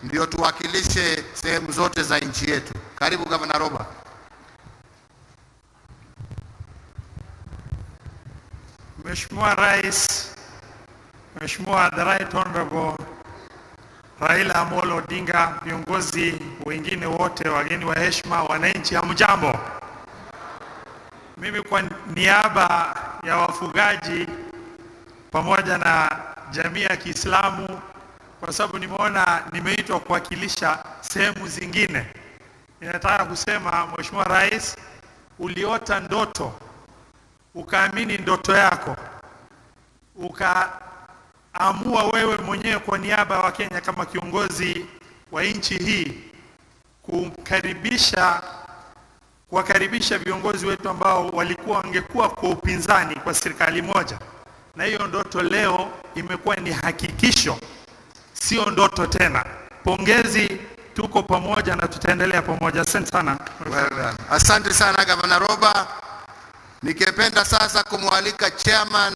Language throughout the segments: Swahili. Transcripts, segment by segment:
ndio tuwakilishe sehemu zote za nchi yetu. Karibu Gavana Roba. Mheshimiwa Rais, Mheshimiwa the Right Honorable Raila Amolo Odinga, viongozi wengine wote, wageni wa heshima, wananchi, hamjambo. Mimi kwa niaba ya wafugaji pamoja na jamii ya Kiislamu, kwa sababu nimeona nimeitwa kuwakilisha sehemu zingine, ninataka kusema Mheshimiwa Rais, uliota ndoto ukaamini ndoto yako, ukaamua wewe mwenyewe kwa niaba ya Wakenya kama kiongozi wa nchi hii kuwakaribisha viongozi wetu ambao walikuwa wangekuwa kwa upinzani kwa serikali moja, na hiyo ndoto leo imekuwa ni hakikisho, sio ndoto tena. Pongezi, tuko pamoja na tutaendelea pamoja. Asante sana. Well done. Asante sana Gavana Roba. Ningependa sasa kumwalika chairman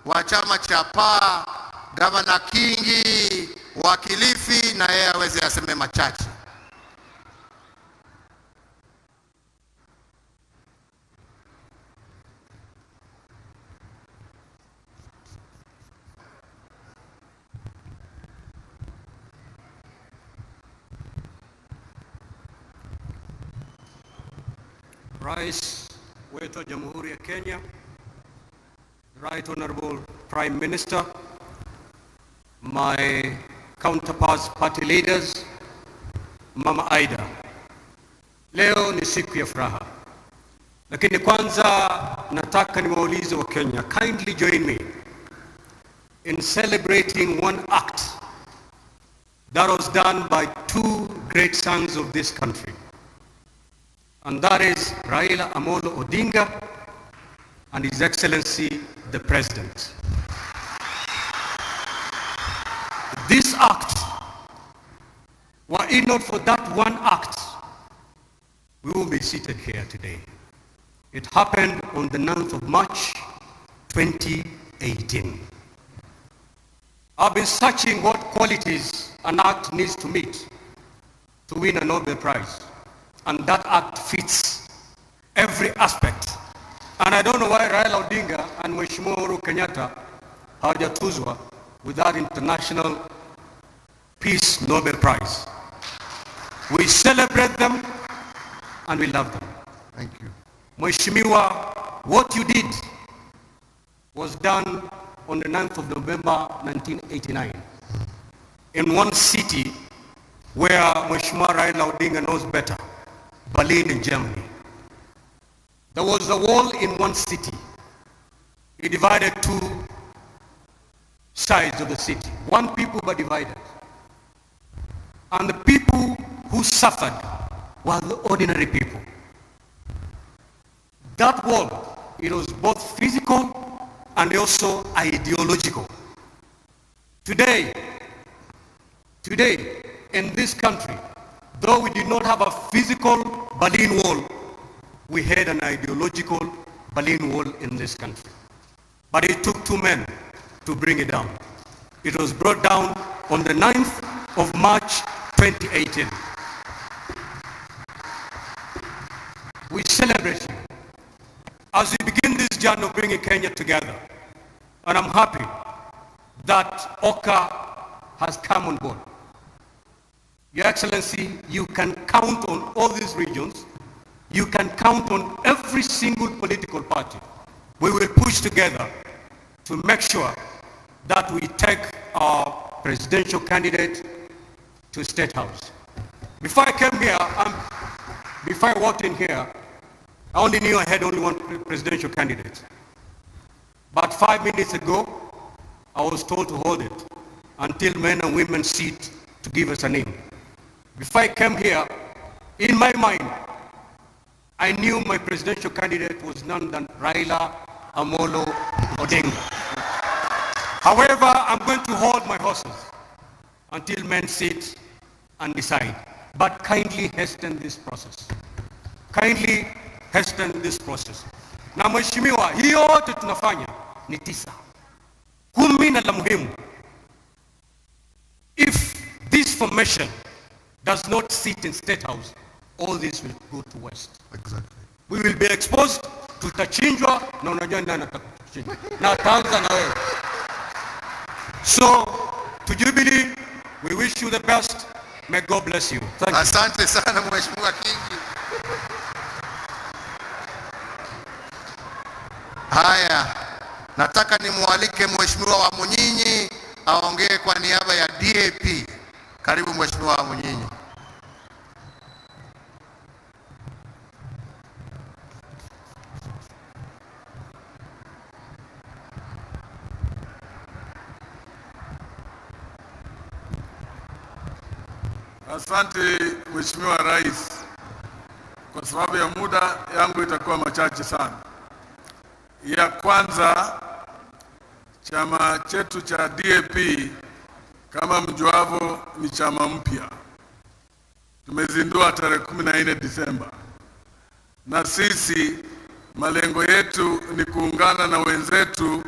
wa chama cha PAA Gavana Kingi wa Kilifi na yeye aweze aseme machache. Rais wetu wa Jamhuri ya Kenya, Right Honorable Prime Minister, my counterparts party leaders, Mama Aida. Leo ni siku ya furaha, lakini kwanza nataka niwaulize wa Kenya, kindly join me in celebrating one act that was done by two great sons of this country, and that is Raila Amolo Odinga and His Excellency the President. This act, were it not for that one act, we will be seated here today. It happened on the 9th of March, 2018. I've been searching what qualities an act needs to meet to win a Nobel Prize. And that act fits every aspect. And I don't know why Raila Odinga and Mheshimiwa Uhuru Kenyatta hawajatuzwa with that International Peace Nobel Prize. We celebrate them and we love them. Thank you. Mheshimiwa, what you did was done on the 9th of November 1989 in one city where Mheshimiwa Raila Odinga knows better, Berlin in Germany. There was a wall in one city. It divided two sides of the city. One people but divided. And the people who suffered were the ordinary people. That wall, it was both physical and also ideological. Today, in this country, though we did not have a physical Berlin Wall, we had an ideological Berlin Wall in this country. But it took two men to bring it down. It was brought down on the 9th of March, 2018. We celebrate you as we begin this journey of bringing Kenya together. And I'm happy that OCA has come on board. Your Excellency, you can count on all these regions. You can count on every single political party. We will push together to make sure that we take our presidential candidate to State House. Before I came here, before I walked in here, I only knew I had only one presidential candidate. But 5 minutes ago, I was told to hold it until men and women sit to give us a name. Before I came here, in my mind, I knew my presidential candidate was none than Raila Amolo Odinga. However, I'm going to hold my horses until men sit and decide. But kindly hasten this process. Kindly hasten this process. Na mheshimiwa, hiyo yote tunafanya ni 9, 10 na la muhimu. If this formation does not sit in State House, all this will go to waste. We will be exposed, tutachinjwa na unajua nani atakuchinja. Na ataanza na wewe. So, to Jubilee, we wish you the best. May God bless you. Thank you. Asante sana, Mheshimiwa Kingi. Haya, nataka nimwalike Mheshimiwa Wamunyinyi aongee kwa niaba ya DAP. Karibu, Mheshimiwa Wamunyinyi. Asante, Mheshimiwa Rais. Kwa sababu ya muda yangu itakuwa machache sana. Ya kwanza, chama chetu cha DAP, kama mjuavyo, ni chama mpya. Tumezindua tarehe 14 Disemba, na sisi malengo yetu ni kuungana na wenzetu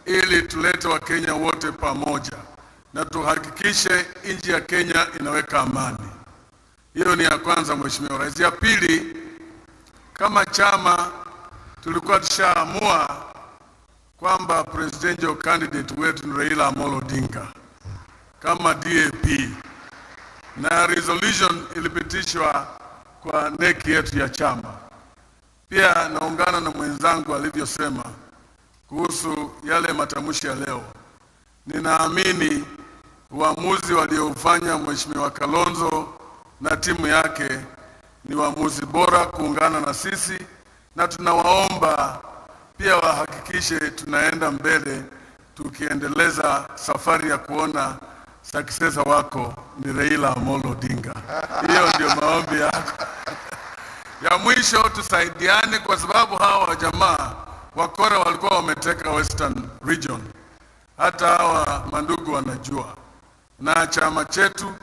ili tulete Wakenya wote pamoja na tuhakikishe nchi ya Kenya inaweka amani. Hiyo ni ya kwanza, Mheshimiwa Rais. Ya pili, kama chama tulikuwa tushaamua kwamba presidential candidate wetu ni Raila Amolo Odinga kama DAP, na resolution ilipitishwa kwa NEC yetu ya chama. Pia naungana na mwenzangu alivyosema kuhusu yale matamshi ya leo. Ninaamini uamuzi waliofanya Mheshimiwa Kalonzo na timu yake ni uamuzi bora kuungana na sisi, na tunawaomba pia wahakikishe tunaenda mbele tukiendeleza safari ya kuona successor wako ni Raila Amolo Odinga. Hiyo ndio maombi yako. Ya mwisho, tusaidiane kwa sababu hawa jamaa wakora walikuwa wameteka Western Region, hata hawa mandugu wanajua, na chama chetu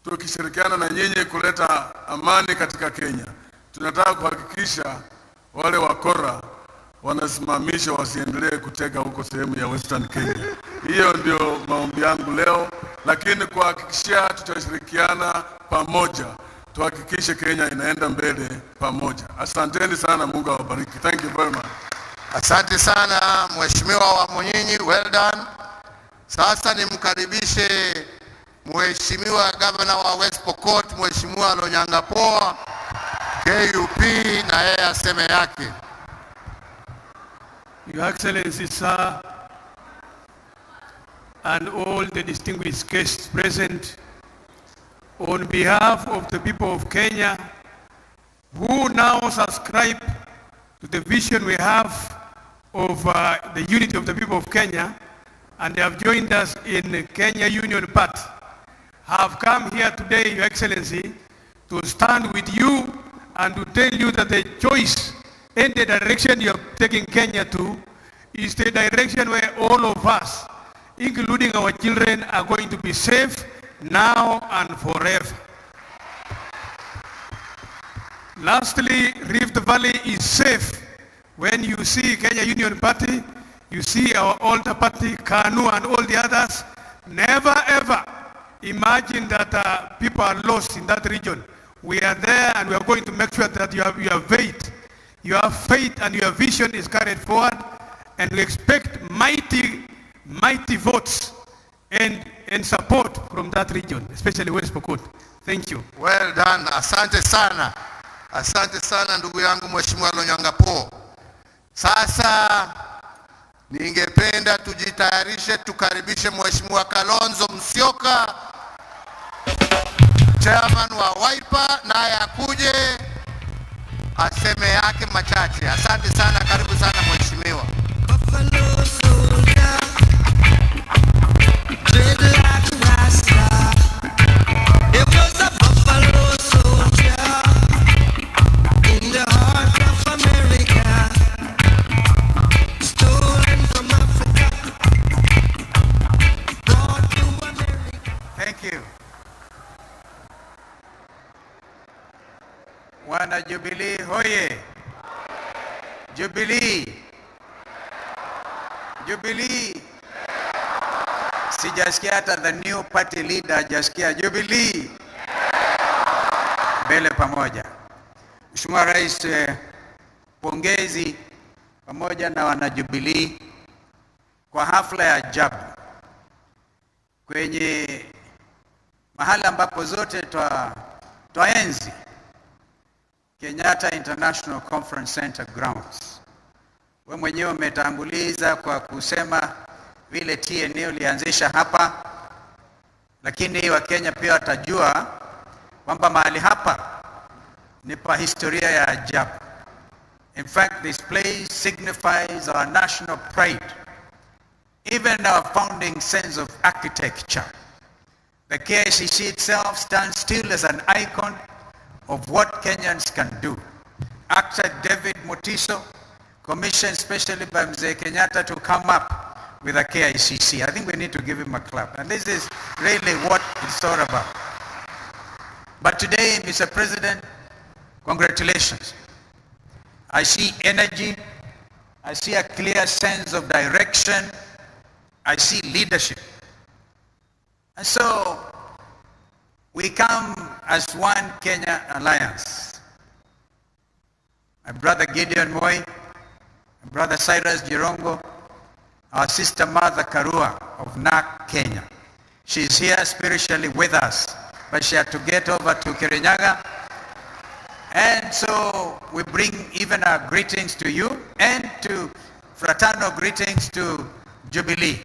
tukishirikiana na nyinyi kuleta amani katika Kenya, tunataka kuhakikisha wale wakora wanasimamisha wasiendelee kuteka huko sehemu ya Western Kenya. Hiyo ndio maombi yangu leo, lakini kuhakikishia tutashirikiana pamoja, tuhakikishe Kenya inaenda mbele pamoja. Asanteni sana, Mungu awabariki. Thank you very much. Asante sana, Mheshimiwa Wamunyinyi, well done. Sasa nimkaribishe Mheshimiwa Gavana wa West Pokot, Mheshimiwa Lonyangapuo, KUP, na yeye aseme yake. Your Excellency, sir, and all the distinguished guests present, on behalf of the people of Kenya who now subscribe to the vision we have of the unity of the people of Kenya, and they have joined us in Kenya Union Party, have come here today, Your Excellency, to stand with you and to tell you that the choice and the direction you are taking Kenya to is the direction where all of us, including our children, are going to be safe now and forever. Lastly, Rift Valley is safe. When you see Kenya Union Party, you see our older party, KANU and all the others, never ever imagine that people are lost in that region. We are there and we are going to make sure that you have your faith, your faith and your vision is carried forward, and we expect mighty, mighty votes and support from that region, especially West Pokot. Thank you. Well done, asante sana, asante sana ndugu yangu Mheshimiwa Lonyangapuo. Sasa ningependa tujitayarishe tukaribishe Mheshimiwa Kalonzo Musyoka, chairman wa Wiper, naye akuje aseme yake machache. Asante sana, karibu sana mheshimiwa. Buffalo soldier, dreadlock rasta. It was a buffalo soldier in the heart of America, stolen from Africa, brought to America. Thank you. Wana Jubilee hoye! Jubilee! Jubilee! Sijasikia hata the new party leader, hajasikia Jubilee. Mbele pamoja. Mheshimiwa Rais, pongezi pamoja na wana Jubilee kwa hafla ya ajabu kwenye mahala ambapo zote twaenzi Kenyatta International Conference Center grounds. We mwenyewe umetanguliza kwa kusema vile TNA ulianzisha hapa, lakini Wakenya pia watajua kwamba mahali hapa ni pa historia ya ajabu. In fact, this place signifies our national pride, even our founding sense of architecture. The KICC itself stands still as an icon of what Kenyans can do. Actor David Mutiso, commissioned specially by Mzee Kenyatta to come up with a KICC. I think we need to give him a clap. And this is really what it's all about. But today, Mr. President, congratulations. I see energy. I see a clear sense of direction. I see leadership. And so we come as one Kenya Alliance. My brother Gideon Moi, my brother Cyrus Jirongo, our sister Martha Karua of NARC Kenya. She's here spiritually with us, but she had to get over to Kirinyaga. And so we bring even our greetings to you and to fraternal greetings to Jubilee.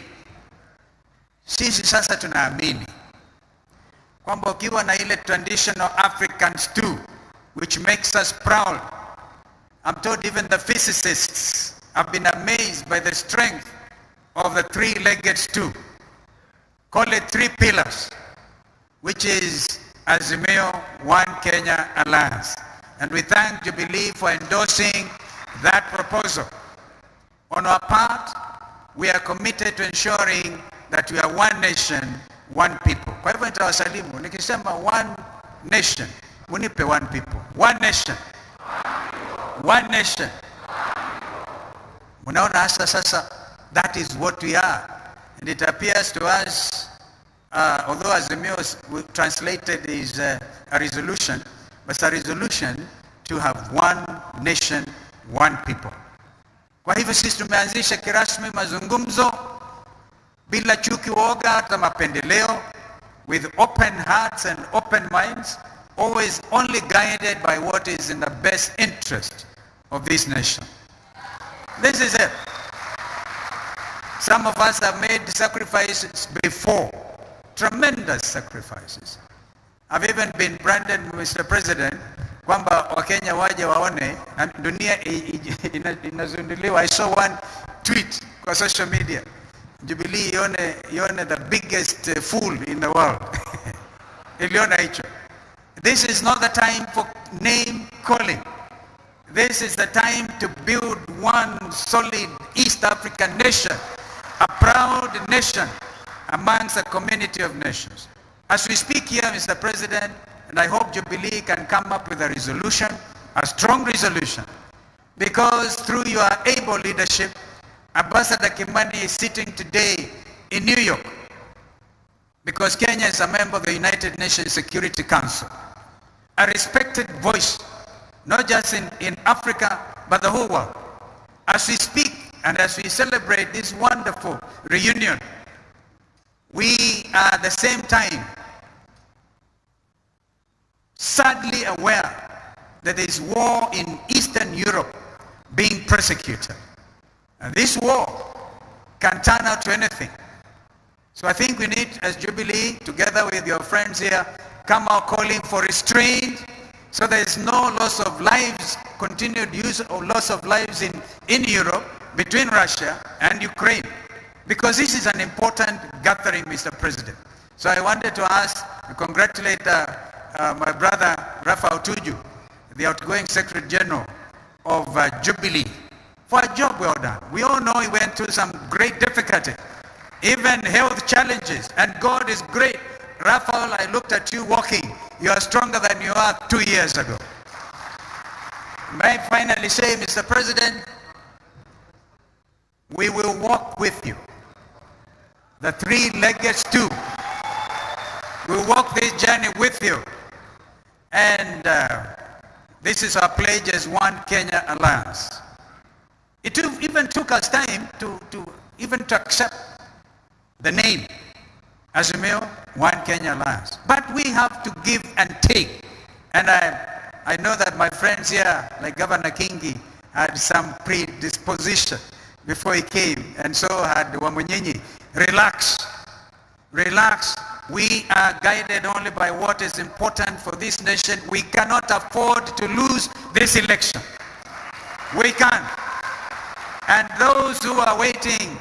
Sisi sasa tunaamini kwamba ukiwa na ile traditional African stew which makes us proud. I'm told even the physicists have been amazed by the strength of the three-legged stool. Call it three pillars, which is Azimio One Kenya Alliance. And we thank Jubilee for endorsing that proposal. On our part, we are committed to ensuring that we are one nation, one people. Kwa hivyo nitawasalimu nikisema one nation, munipe one people. One nation. One nation. Munaona hasa sasa, that is what we are. And it appears to us, although Azimio translated is a resolution, but it's a resolution to have one nation, one people. Kwa hivyo sisi tumeanzisha kirasmi mazungumzo bila chuki, woga, hata mapendeleo, with open hearts and open minds, always only guided by what is in the best interest of this nation. This is it. Some of us have made sacrifices before, tremendous sacrifices. I've even been branded, Mr. President, kwamba Wakenya waje waone na dunia inazinduliwa. I saw one tweet kwa social media, Jubilee ione the biggest fool in the world. Iliona hicho. This is not the time for name calling. This is the time to build one solid East African nation, a proud nation amongst a community of nations. As we speak here, Mr. President, and I hope Jubilee can come up with a resolution, a strong resolution, because through your able leadership, Ambassador Kimani is sitting today in New York, because Kenya is a member of the United Nations Security Council. A respected voice, not just in Africa, but the whole world. As we speak and as we celebrate this wonderful reunion, we are at the same time sadly aware that there is war in Eastern Europe being prosecuted. And this war can turn out to anything. So I think we need, as Jubilee, together with your friends here, come out calling for restraint so there is no loss of lives, continued use or loss of lives in Europe between Russia and Ukraine. Because this is an important gathering, Mr. President. So I wanted to ask, congratulate my brother Rafa Otuju, the outgoing Secretary General of Jubilee, for a job well done. We all know he went through some great difficulty, even health challenges, and God is great. Raphael, I looked at you walking. You are stronger than you are 2 years ago. May I finally say, Mr. President, we will walk with you. The three-legged stool. We walk this journey with you. And this is our pledge as One Kenya Alliance. It even took us time to even to accept the name Azimio One Kenya Alliance. But we have to give and take. And I know that my friends here, like Governor Kingi, had some predisposition before he came, and so had Wamunyinyi. Relax. Relax. We are guided only by what is important for this nation. We cannot afford to lose this election. We can't. And those who are waiting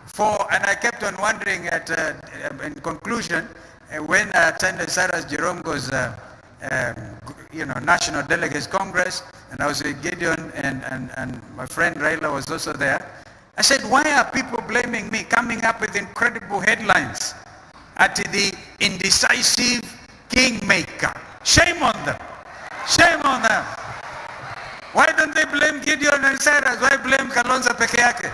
for, and I kept on wondering at, in conclusion, when I attended Cyrus Jirongo's National Delegates Congress, and I was with Gideon and my friend Raila was also there. I said, why are people blaming me, coming up with incredible headlines at the indecisive kingmaker? Shame on them. Shame on them. Why don't they blame Gideon and Cyrus? Why blame Kalonzo peke yake?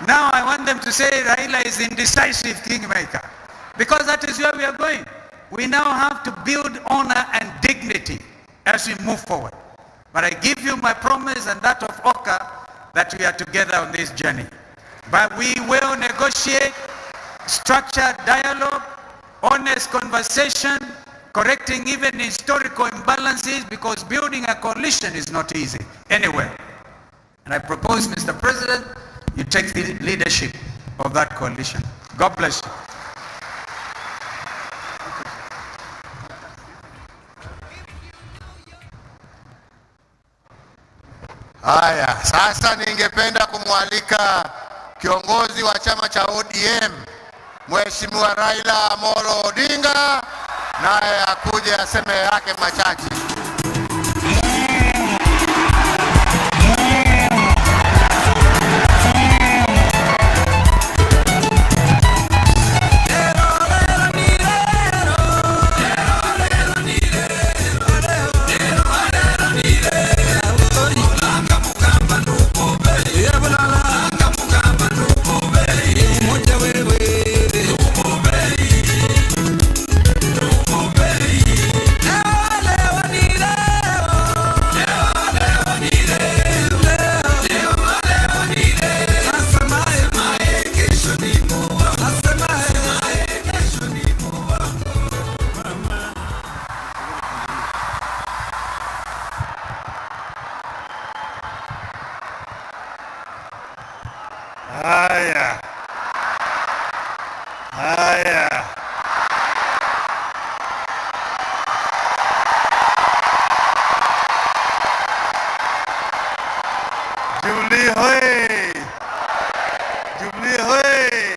Now I want them to say Raila is indecisive kingmaker, because that is where we are going. We now have to build honor and dignity as we move forward. But I give you my promise and that of OKA that we are together on this journey. But we will negotiate structured dialogue, honest conversation, correcting even historical imbalances, because building a coalition is not easy anywhere. And I propose, Mr. President, you take the leadership of that coalition. God bless you. Haya, sasa ningependa kumwalika kiongozi wa chama cha ODM Mheshimiwa Raila Amolo Odinga, naye akuje aseme yake machache. Haya, haya. Jubilee hoye! Jubilee hoye!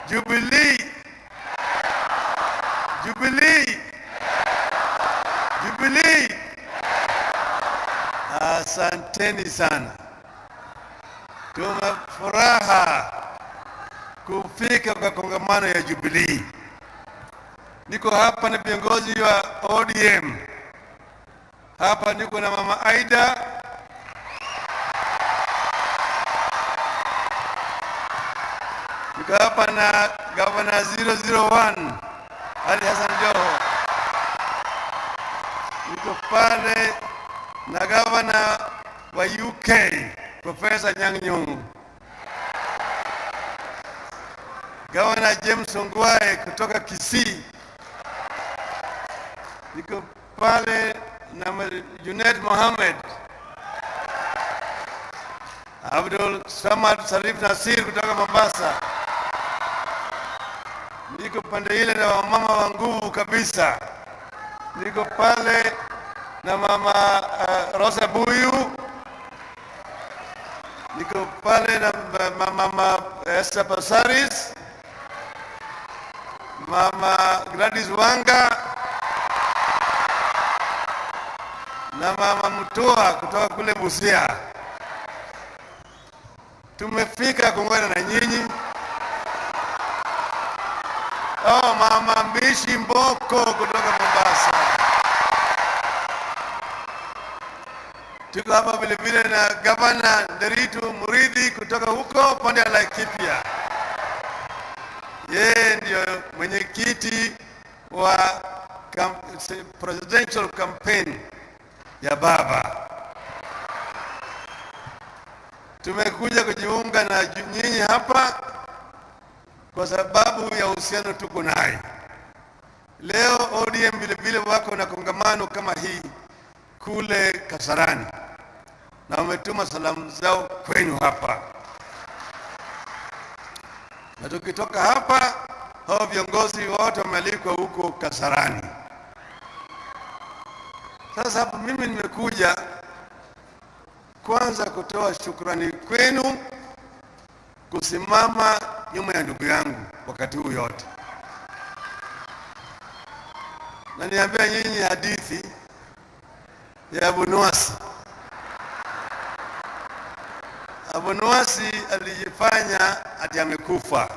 Jubilee! Jubilee! Jubilee! Asanteni sana. Tuna furaha kufika kwa kongamano ya Jubilee. Niko hapa na viongozi wa ODM. Hapa niko na Mama Aida, niko hapa na Governor 001 Ali Hassan Joho, niko pale na Governor wa UK Professor Anyang' Nyong'o, Governor James Ongwae kutoka Kisii, niko pale na Junet Mohammed, Abdul Samad Sharif Nasir kutoka Mombasa. Niko pande ile na wamama wa nguvu kabisa. Niko pale na mama Rosa Buyu. Niko pale na mama Esther Passaris, mama Gladys Wanga na mama Mutua kutoka kule Busia. Tumefika kuungana na nyinyi. Oh, mama Mbishi Mboko kutoka Mombasa. Tuko hapa vile vile na Gavana Nderitu Muriithi kutoka huko pande ya Laikipia. Yeye ndio mwenyekiti wa presidential campaign ya baba. Tumekuja kujiunga na nyinyi hapa kwa sababu ya uhusiano tuko naye. Leo ODM vile vile wako na kongamano kama hii kule Kasarani, na wametuma salamu zao kwenu hapa, na tukitoka hapa hao viongozi wote wamealikwa huko Kasarani. Sasa hapo mimi nimekuja kwanza kutoa shukrani kwenu kusimama nyuma ya ndugu yangu wakati huu yote, na niambia nyinyi hadithi ya Abu Nuwasi. Abu Nuwasi alijifanya ati amekufa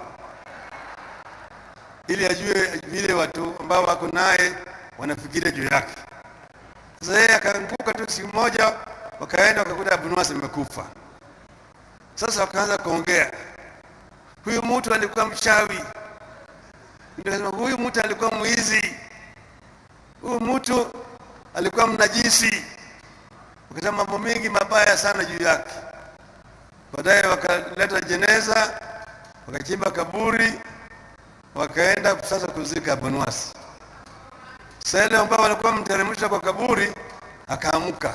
ili ajue vile watu ambao wako naye wanafikiria juu yake. Sasa yeye akaanguka tu siku moja, wakaenda wakakuta Abu Nuwasi amekufa. Sasa wakaanza kuongea, huyu mtu alikuwa mchawi, akasema huyu mtu alikuwa mwizi, huyu mtu alikuwa mnajisi, wakasema mambo mengi mabaya sana juu yake. Baadaye wakaleta jeneza, wakachimba kaburi, wakaenda sasa kuzika Abu Nuwasi. Sasa ile ambao walikuwa mteremsha kwa kaburi, akaamka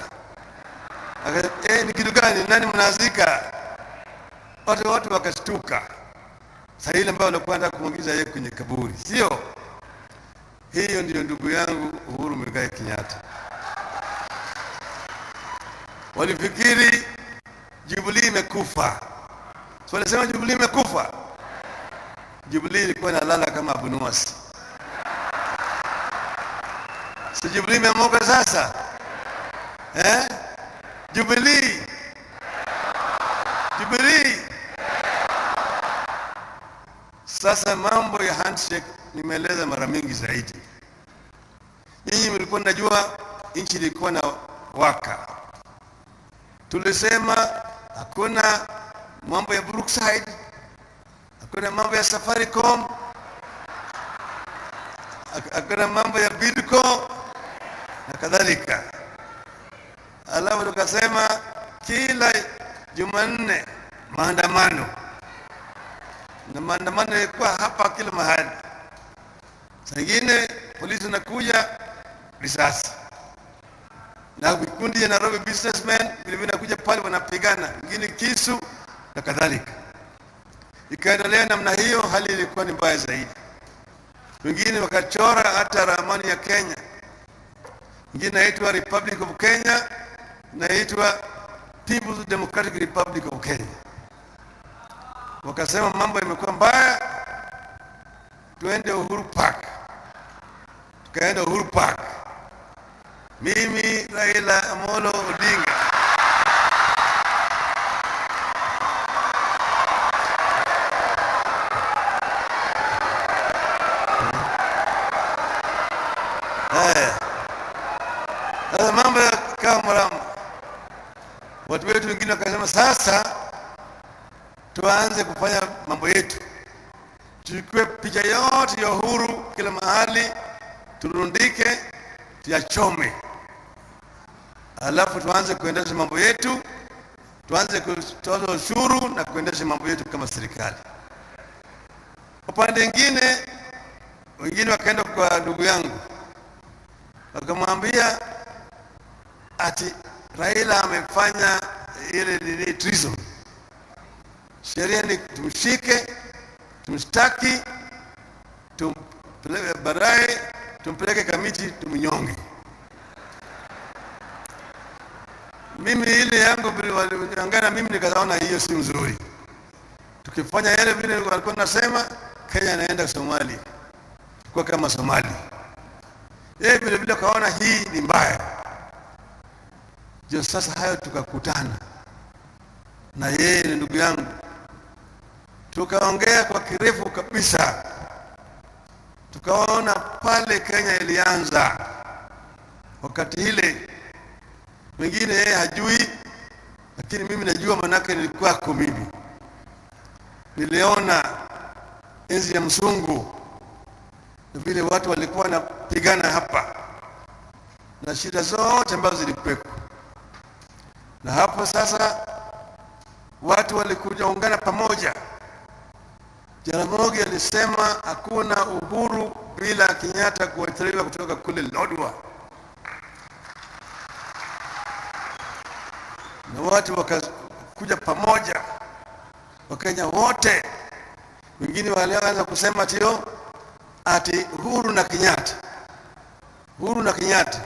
akasema, ni kitu gani? Nani mnazika? Watu wakashtuka. Sasa ile ambao walikuwa wanataka kumuingiza yeye kwenye kaburi, sio hiyo? Ndiyo ndugu yangu Uhuru Muigai Kenyatta. Walifikiri Jubilee imekufa, so walisema Jubilee imekufa. Jubilee ilikuwa inalala kama Abu Nuwasi. Si Jubilee imeamuka sasa? Eh? Jubilee, Jubilee. Sasa mambo ya handshake nimeeleza mara mingi zaidi. Nyinyi mlikuwa mnajua nchi ilikuwa na waka. Tulisema hakuna mambo ya Brookside, hakuna mambo ya Safaricom, hakuna mambo ya Bidco na kadhalika. Alafu tukasema kila Jumanne maandamano, na maandamano yalikuwa hapa kila mahali. Saa ingine polisi wanakuja risasi, na vikundi ya Nairobi businessmen vile vile nakuja pale wanapigana, wengine kisu na kadhalika. Ikaendelea namna hiyo, hali ilikuwa ni mbaya zaidi. Wengine wakachora hata ramani ya Kenya, ingine inaitwa Republic of Kenya, inaitwa People's Democratic Republic of Kenya. Wakasema mambo yamekuwa mbaya, tuende Uhuru Park. Tukaenda Uhuru Park, mimi Raila Amolo Odinga Haya, sasa mambo yakawa mrama. Watu wetu wengine wakasema sasa tuanze kufanya mambo yetu, tuchukue picha yote ya Uhuru kila mahali, turundike, tuyachome, alafu tuanze kuendesha mambo yetu, tuanze kutoza ushuru na kuendesha mambo yetu kama serikali. Upande mwingine, wengine wakaenda kwa ndugu yangu wakamwambia ati Raila amefanya ile nini treason, sheria ni tumshike, tumshtaki, tumpeleke baadaye, tumpeleke Kamiti, tumnyonge. Mimi ile yangu vile waliongea mimi nikaona hiyo si mzuri. Tukifanya yale vile walikuwa nasema, Kenya inaenda Somalia, kwa kama Somalia. Yeye vile vile kaona hii ni mbaya. Ndio sasa hayo tukakutana na yeye, ni ndugu yangu, tukaongea kwa kirefu kabisa, tukaona pale Kenya ilianza wakati ile, wengine yeye hajui, lakini mimi najua, manake nilikuwako mimi, niliona Enzi ya mzungu, na vile watu walikuwa wanapigana hapa na shida zote ambazo zilikuwepo, na hapo sasa watu walikuja ungana pamoja. Jaramogi alisema hakuna uhuru bila Kenyatta kuachiliwa kutoka kule Lodwar, na watu wakakuja pamoja, Wakenya wote. Wengine walianza kusema tio ati uhuru na Kenyatta, uhuru na Kenyatta,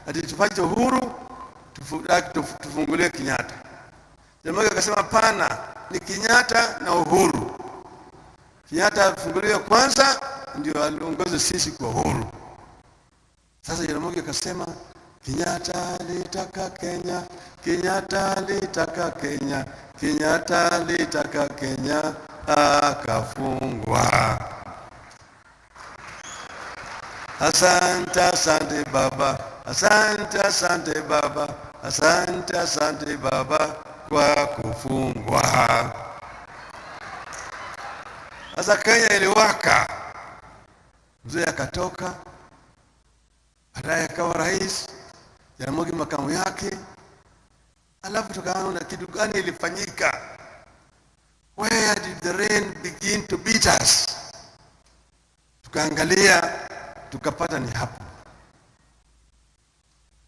ati tupate uhuru tufungulie Kenyatta. Jaramogi akasema pana, ni Kenyatta na uhuru. Kenyatta afunguliwe kwanza ndio aliongoze sisi kwa uhuru. Sasa Jaramogi akasema Kenyatta alitaka Kenya, Kenyatta alitaka Kenya, Kenyatta alitaka Kenya akafungwa. Asante, asante baba, asante, asante baba, asante, asante baba kwa kufungwa. Sasa Kenya iliwaka, mzee akatoka, baadaye akawa rais, Jaramogi makamu yake. Alafu tukaona kitu gani ilifanyika. Where did the rain begin to beat us? Tukaangalia tukapata ni hapo.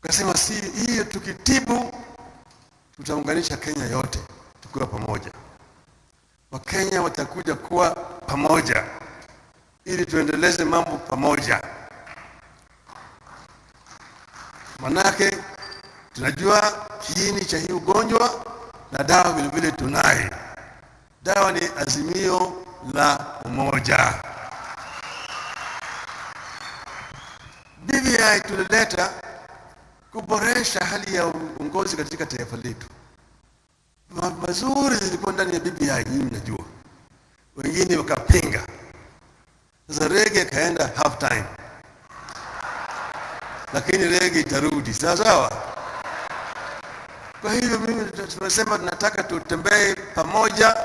Tukasema si hiyo, tukitibu tutaunganisha Kenya yote tukiwa pamoja. Wakenya watakuja kuwa pamoja ili tuendeleze mambo pamoja. Manake tunajua kiini cha hii ugonjwa na dawa vile vile tunaye. Dawa ni azimio la umoja. BBI tulileta kuboresha hali ya uongozi katika taifa letu. Mambo mazuri zilikuwa ndani ya BBI, nyinyi mnajua, wengine wakapinga. Sasa reggae kaenda half time, lakini reggae itarudi, sawa sawa. Kwa hivyo mimi tumesema tunataka tutembee pamoja.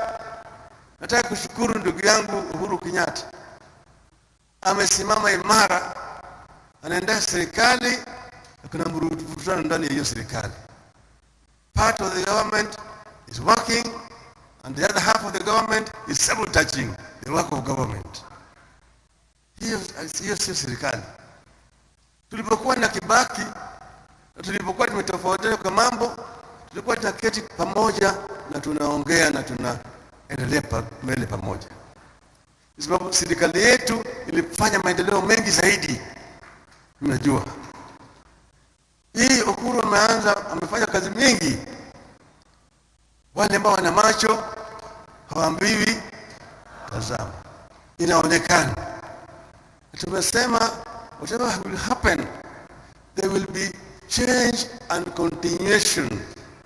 Nataka kushukuru ndugu yangu Uhuru Kenyatta, amesimama imara, anaendesha serikali na kuna mvutano ndani ya hiyo serikali. Part of the government is working and the other half of the government is sabotaging the work of government. Hiyo sio serikali. Tulipokuwa na Kibaki na tulipokuwa tumetofautiana kwa mambo, tulikuwa tunaketi pamoja na tunaongea na tunaendelea mbele pamoja, kwa sababu serikali yetu ilifanya maendeleo mengi zaidi. Mnajua hii Uhuru ameanza, amefanya kazi mingi. Wale ambao wana macho hawaambiwi tazama, inaonekana. Tumesema whatever will happen, there will be change and continuation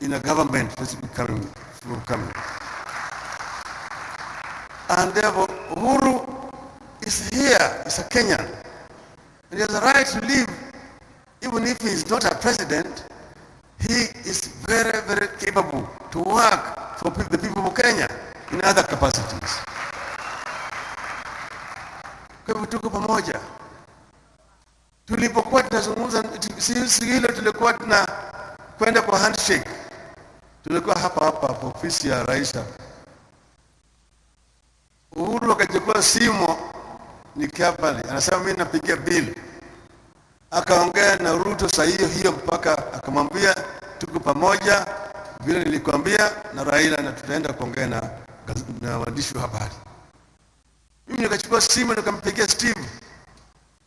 in a government that's coming. And therefore, Uhuru is here, is a Kenyan. And he has a right to live, even if he is not a president. He is very, very capable to work for the people of Kenya in other capacities. Kwa hivyo tuko pamoja. Tulipokuwa tunazungumza si hilo, tulikuwa tuna kwenda kwa handshake, tulikuwa hapa hapa kwa ofisi ya rais hapa. Uhuru akachukua simu nikiwa pale, anasema mimi napigia bili. Akaongea na Ruto saa hiyo hiyo mpaka akamwambia tuko pamoja vile nilikwambia na Raila, na tutaenda kuongea na waandishi wa habari. Mimi nikachukua simu nikampigia Steve,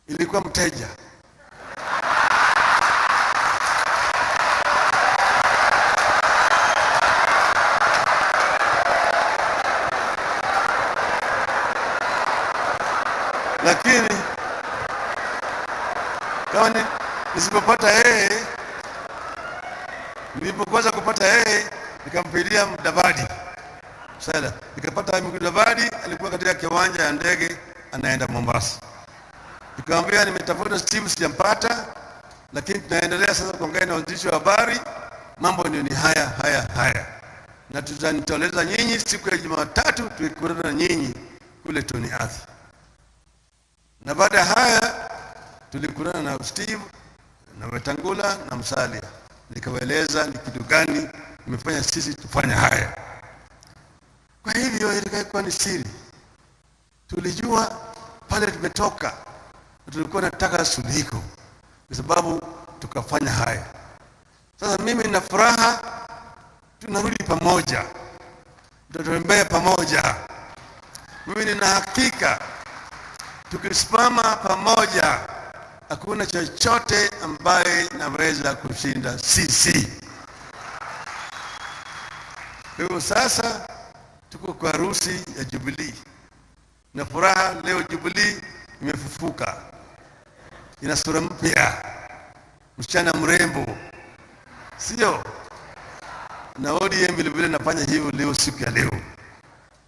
ilikuwa mteja. Lakini kama nisipopata yeye, nilipokosa kupata yeye nikampigia Mudavadi. Sasa nikapata Mudavadi, alikuwa katika kiwanja ya ndege anaenda Mombasa. Nikamwambia nimetafuta Steve sijampata, lakini tunaendelea sasa kuongea na waandishi wa habari, mambo ndio ni haya haya haya, na tutanitoleza nyinyi siku ya Jumatatu tukikutana na nyinyi kule Tony Athi, na baada ya haya tulikutana na Steve na Wetangula na Musalia, nikawaeleza ni kitu gani imefanya sisi tufanye haya. Kwa hivyo ilikuwa ni siri, tulijua pale tumetoka, tulikuwa nataka suluhiko, kwa sababu tukafanya haya. Sasa mimi nina furaha, tunarudi pamoja, tutatembea pamoja. Mimi nina hakika tukisimama pamoja, hakuna chochote ambaye naweza kushinda sisi. Kwa hivyo sasa tuko kwa harusi ya Jubilee na furaha leo, Jubilee imefufuka, ina sura mpya, msichana mrembo, sio? Na ODM vile vile nafanya hivyo leo, siku ya leo.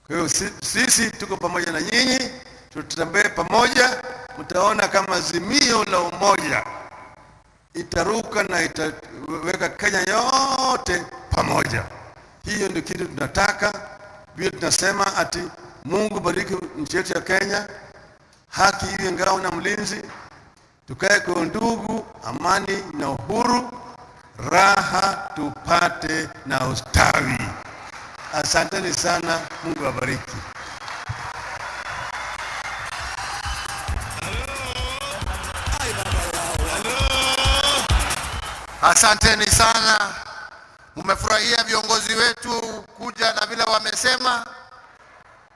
Kwa hiyo sisi tuko pamoja na nyinyi, tutembee pamoja, mtaona kama Azimio la Umoja itaruka na itaweka Kenya yote pamoja. Hiyo ndio kitu tunataka. Vile tunasema ati Mungu bariki nchi yetu ya Kenya, haki iwe ngao na mlinzi, tukae kwa ndugu, amani na uhuru, raha tupate na ustawi. Asanteni sana, Mungu awabariki. Asanteni sana, mumefurahia viongozi wetu kuja na vile wamesema,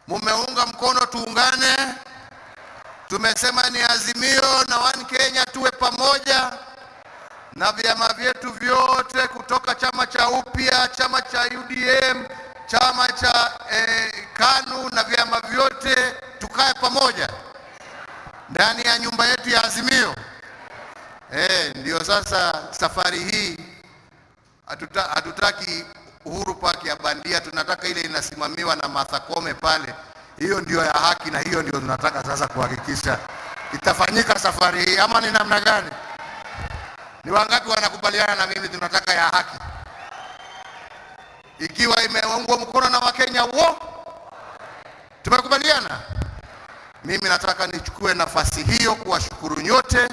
mumeunga mkono, tuungane. Tumesema ni Azimio na One Kenya, tuwe pamoja na vyama vyetu vyote kutoka chama cha Upya, chama cha UDM, chama cha KANU na vyama vyote, tukae pamoja ndani ya nyumba yetu ya Azimio. Ndio sasa safari hii hatutaki Uhuru Park ya bandia, tunataka ile inasimamiwa na Martha Koome pale. Hiyo ndio ya haki, na hiyo ndio tunataka sasa kuhakikisha itafanyika safari hii, ama ni namna gani? Ni wangapi wanakubaliana na mimi tunataka ya haki, ikiwa imeungwa mkono na Wakenya wo? Tumekubaliana. Mimi nataka nichukue nafasi hiyo kuwashukuru nyote.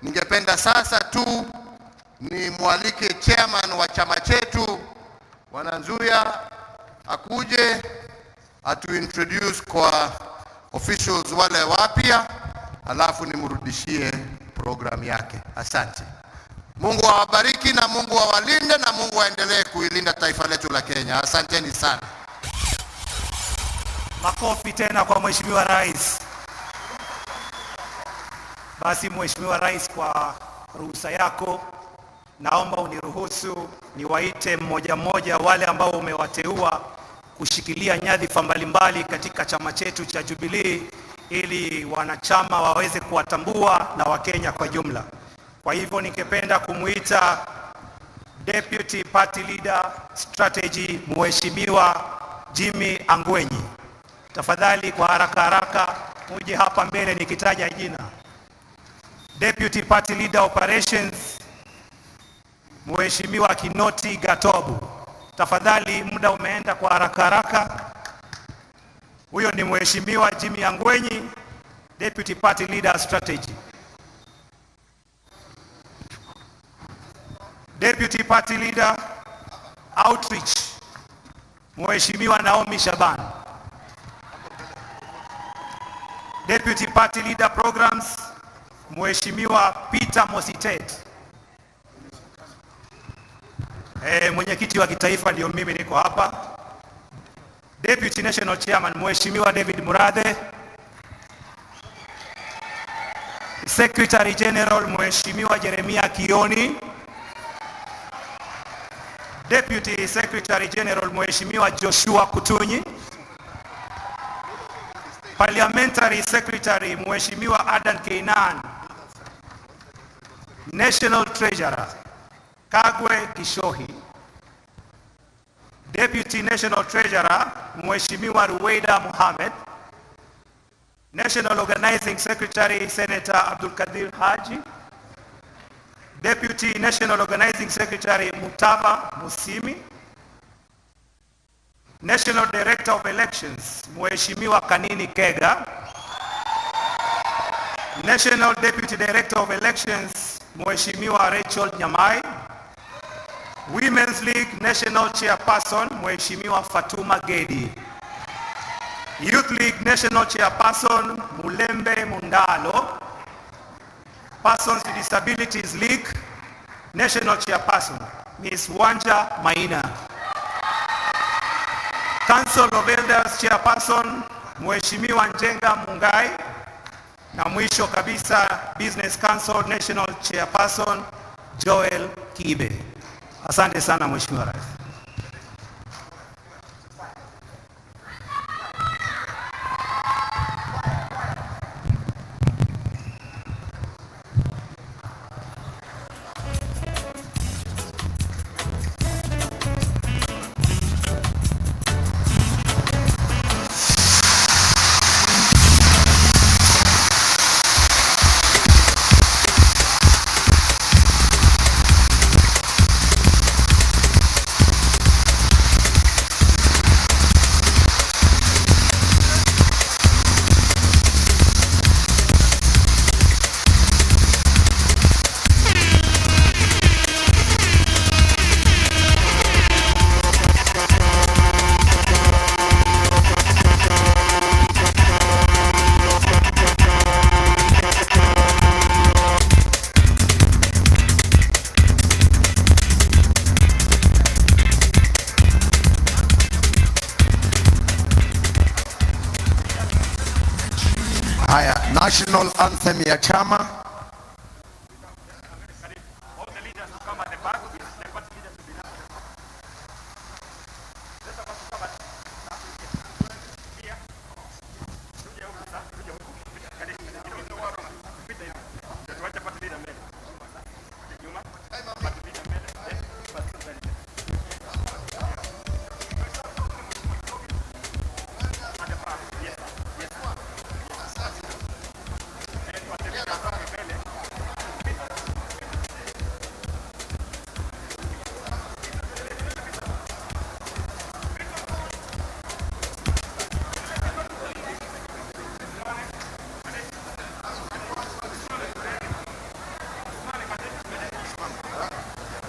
Ningependa sasa tu nimwalike chairman wa chama chetu Bwana Nzuya akuje atu introduce kwa officials wale wapya, alafu nimrudishie program yake. Asante. Mungu awabariki na Mungu awalinde na Mungu aendelee kuilinda taifa letu la Kenya. Asanteni sana. Makofi tena kwa Mheshimiwa Rais. Basi Mheshimiwa Rais, kwa ruhusa yako, naomba uniruhusu niwaite mmoja mmoja wale ambao umewateua kushikilia nyadhifa mbalimbali katika chama chetu cha Jubilee ili wanachama waweze kuwatambua na Wakenya kwa jumla. Kwa hivyo ningependa kumuita Deputy Party Leader Strategy, Mheshimiwa Jimmy Angwenyi. Tafadhali kwa haraka haraka muje hapa mbele nikitaja jina. Deputy Party Leader Operations, Mheshimiwa Kinoti Gatobu. Tafadhali, muda umeenda, kwa haraka haraka. Huyo ni Mheshimiwa Jimmy Angwenyi, Deputy Party Leader Strategy. Deputy Party Leader Outreach, Mheshimiwa Naomi Shaban. Deputy Party Leader Programs, Mheshimiwa Peter Mositet. Mwenyekiti wa kitaifa ndio mimi niko hapa. Deputy National Chairman Mheshimiwa David Murathe. Secretary General Mheshimiwa Jeremia Kioni. Deputy Secretary General Mheshimiwa Joshua Kutunyi. Parliamentary Secretary Mheshimiwa Adan Keynan. National Treasurer Kagwe Gichohi. Deputy National Treasurer Mheshimiwa Ruweida Mohamed. National Organizing Secretary Senator Abdul Kadir Haji. Deputy National Organizing Secretary Mutava Musyimi. National Director of Elections, Mheshimiwa Kanini Kega. National Deputy Director of Elections, Mheshimiwa Rachel Nyamai. Women's League National Chairperson, Mheshimiwa Fatuma Gedi. Youth League National Chairperson, Mulembe Mundalo. Persons with Disabilities League National Chairperson, Ms. Wanja Maina. Council of Elders Chairperson, Mheshimiwa Njenga Mungai. Na mwisho kabisa, Business Council National Chairperson, Joel Kibe. Asante sana Mheshimiwa Rais. Haya, national anthem ya chama.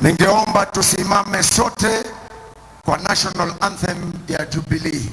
Ningeomba tusimame sote kwa national anthem ya Jubilee.